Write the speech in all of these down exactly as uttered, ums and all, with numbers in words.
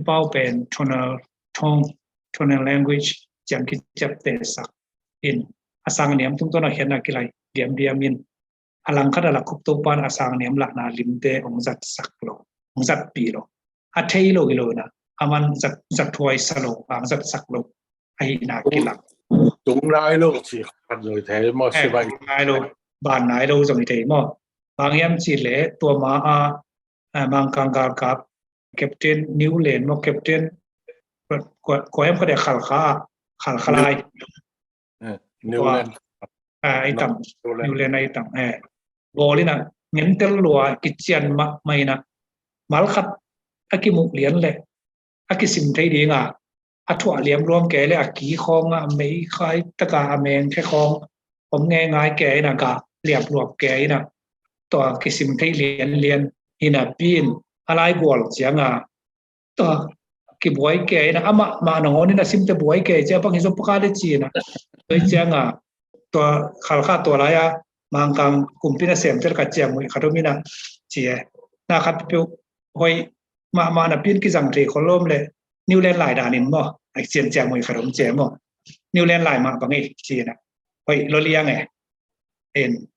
pau pen tonal tone, tonal language ciang kiciaptehsak in a sang niam tungtawn a khiatna kilai diamdiam in a langkhat a lak Khup Topa in a sang niam lahna limte hong zatsak lo, hong zatpih lo. A thei lo hi lo in a, a man zat, zathuaisa lo, a hong zatsak lo ahihna kilak. Tung nai lo cih khat zong hi thei maw, eh, sibai. Tung nai lo, ban nai lo zong hi thei maw. Bang hiam cih leh tua ma a, eh, Mangkang galkap, Captain New Land maw, Captain kua, kua hiam khat, Khalkha, Khalkha lai. Eh, New Land. Ah, ai tam, New Land. New Land ai tam. Eh. Bawl in a, ngentel lua, kician mahmah in a, mal khat a kimuh lian leh a kisim thei ding a, a thuah liamluam kei leh a ki khawng a, a mei khai tak a, a mengkhe khawng om ngeingai kei in a, ka liapluap kei in a, tua kisim thei lianlian hi napi in a laigual ciang a, tua kibuai kei in a, amah mah nangawn in a simte buai kei cia, bang hi zong paka le ci in a. Tua hi ciang a, tua Khalkha tua lai a Mangkang kumpi nasemte ka ciangmuih khat om in a, ci e. Na khat peuh hoih mahmah napi in kizang thei khol lo om leh New Land lai dan in maw, a cian ciangmuih khat om ci e maw. New Land lai mah bang e ci in a, hoih lua liang e. In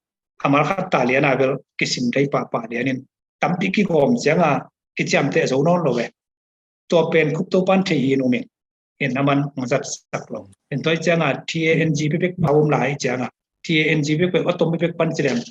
a mal khat ta lian a bel kisim thei pahpah lian in, tampi kigawm ciang a kiciamteh zo nawn lo e. Tua pen Khup Topa in thei hi in um in, in a man hong zatsak lo. In tua hi ciang a T A N G bekbek pau om lai ciang a, T A N G bekbek a tom bekbek pan ci leng,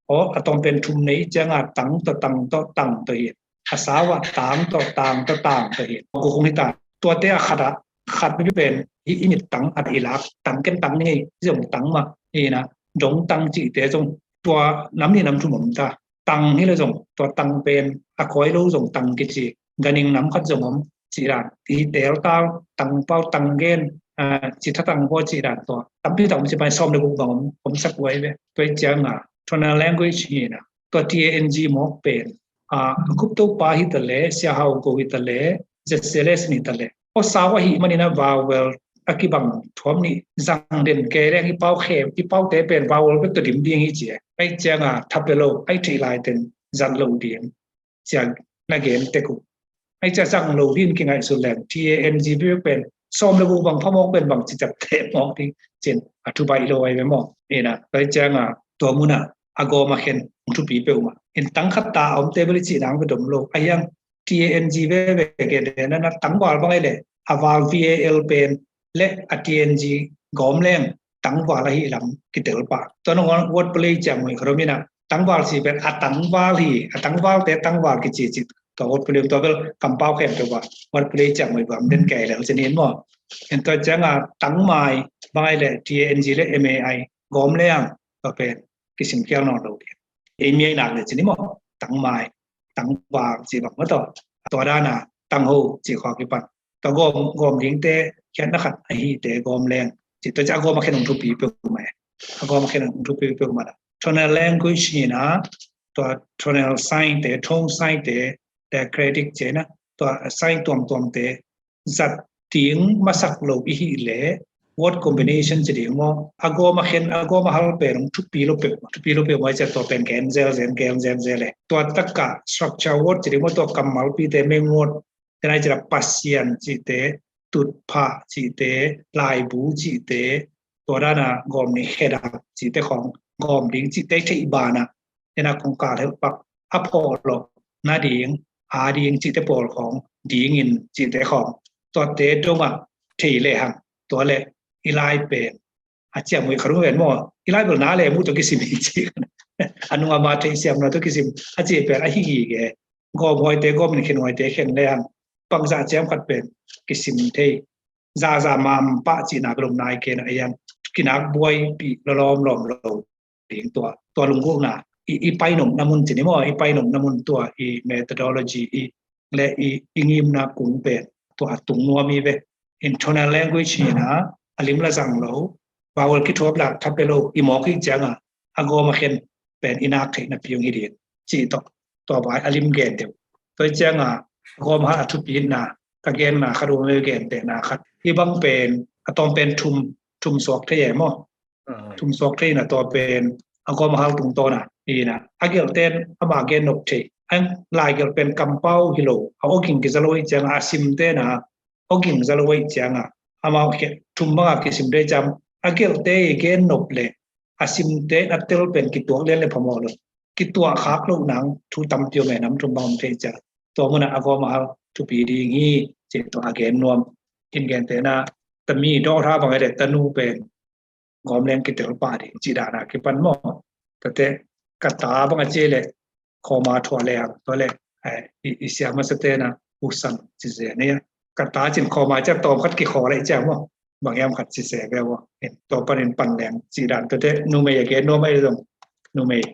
aw, a tawm pen thum nei ciang a, tang tawh tang tawh tang tawh hi. A sau a tang tawh tang tawh tang tawh hi. Kua kong hi ta, tuate a khat a, khat bekbek pen hi, i mit tang a i lak, tang ken tang ni ngei, zong tang mah hi in a, dong tang cihte zong tua nam nih nam thum om ta. Tang hi leh zong tua tang pen a koi lo zong tang kici, ganhing nam khat zong om cih dan, hi teltal, tangpau, tanggen, ah, citha tangpau cih dan tua tampi tak om ci, pai sawm le guk bang om, om sak huai ve. Tua hi ciang a tonal language hi in a, tua T A N G mawk pen, ah, Khup Topa hi ta leh, Sia Hau Go hi ta leh, Z C L S hi ta leh, aw, sau ahih manin a vowel a kibang thuam nih zang den kei leng, i pau khem, i paute pen vowel bek tawh dim ding hi ci e. Ai ciang a thap le lo, ai theih lai ten zat lo ding ciang na gen tek uh. Ai ciang zang lo ding kingaihsut leng T A N G bek pen sawm le guk bang phamawk pen bang ci ciapteh mawk ding cin a thu baih lo ai ve maw. In a, ai ciang a tua mun a a gawm a khen hong thupi peuhmah. In tang khat ta a omte bel i cih nang ve dom lo. A hiang T A N G veve gen den a, na tangval bang ai leh a val V A L pen le a T N G gawm leng tangval ahih lam kitel pah. Tua nangawn word play ciangmuih khat om in a, tangval ci pen a tangval hi, a tangvalte tangval kici ci. Tua word play tua bel kampau khempeuh ah word play ciangmuih bang den kei lel ci ni maw. In tua ciang a tangmai bang ai leh T A N G le M A I gawm leng tua pen kisim khial nawn lo ding. Ei mi ai nak le ci ni maw, tangmai, tangval ci bang maw tawh. Tua dan a tangho ci khawng kipan. Tua gawm, gawm dingte khiatna khat ahihte gawm leng ci, tua ciang a gawm a khen hong thupi peuhmah e. A gawm a khen hong thupi peuhmah la. Tonal language hi in a, tua tonal sign te, tone sign te, diacritic ci in a, tua sign tuamtuamte zat ding masak lo i hih leh word combination ci ding maw, a gawm a khen, a gawm a hal pen hong thupi lo peuhmah, thupi lo peuhmah. Ai ciang tua pen gen zel zel, gen zel zel e. Tua tak a structure word ci ding maw, tua kammalpite, main word te, ai ciang Pasian cihte, tutphah cihte, laibu cihte, tua dan a gawm ni, khedap cihte khawng gawm ding cihte theih ban a, tua na kong kal helh pak, a phawk lo nading, a ding cihte pawl khawng ding in cihte khawng, tuate dong a thei lehang, tua leh i lai pen a ciangmuih khat om ven maw, i lai bel na leh muh tawh kisim hi ci. A nung a ma theihsiamna tawh kisim a cih pen ahi hi e. Gawm huaite gawm in, khen huaite khen lehang, bangzah ciam khat pen kisim thei, zahzah mampah cihna bel om nai kei in a, a hiang kinak buaipih lawlawm lawm lo ding tua, tua lunggulhna, i, i pai nopna mun ci ni maw, i pai nopna mun tua, i methodology, i le i, i ngimna kung pen tua a tung nuam hi ve. In tonal language hi in a, a lim la zang lo, vowel kithuap la thap le lo i mawk hi ciang a, a gawm a khen pen i nak theihna piung hi ding cih tawh, tua vai a lim gen deuh. Tua hi ciang a, a gawm a hal a thupina, ka genna khat uh, a gentehna khat, hih bang pen a tawm pen thum, thum suak thei e maw. Thum suak thei in a, tua pen a gawm a hal tungtawn a, hi in a, a gelhten ama gen nop thei, a laigelh pen kampau hi lo, a awging kiza lo ahih ciangin a simte na awging za lo ahih ciangin amau thum banga kisim dei ciang a gelhte i gen nop le a simte a tel pen kituak lian le phamawh lo. Kituak khak lo nang thu tampi om e, nam thum bang om thei ciang. Tua munah a gawm a hal thupi ding hi, ci tua a gen nuam. In gente na tami dawh tha bang e le tanu pen gawm leng kitel pah ding ci dana kipan maw. Tate ka ta bang a ci le khawma thuah leng tua le i siam masa te na usan ci ze ni. Ka ta cin khawma ciang tawm khat kikhaw le ciang maw. Bang hiam khat ci se ve maw. Tua panin pan leng ci dan tate numei a gen nuam a i zong numei.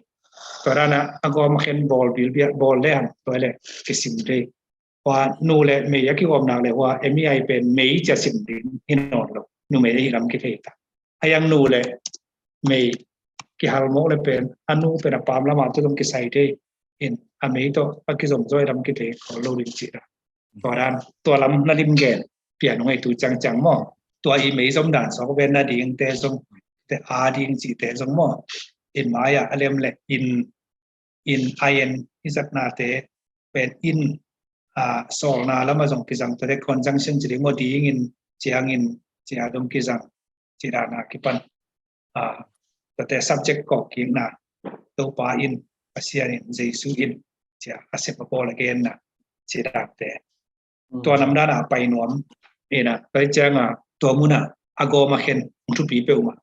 Tua dana a gawm a khen bawl bilbia bawl leng tua le kisim dei. Hua nu le mei a kigawm nak le hua M E I pen mei cia sim ding hi nawn lo. Numei a hi lam kithei ta. A yang nu le mei kihal mawk le pen a nu pen a pam lama tu dong kisai dei in a mei tawh a kizom zaw i lam kithei khawl lo ding ci ta. Tua dan tua lam na lim gen pia nung ei tu ciangciang maw. Tua i mei zom dan sawk ven na ding te zom te a ding ci te zom maw. In mai a a lem le in in I N i zatnate pen in a sawlna lama zong kizang tate conjunction ci ding maw dingin ciangin cia dong kizang ci dana kipan a tate subject kawk kikna Topa in Pasian in Jesu in cia a sep a bawl a genna ci dante. Tua nam dana a pai nuam ina pai cianga tua muna a gawm a khen thupi peuhmah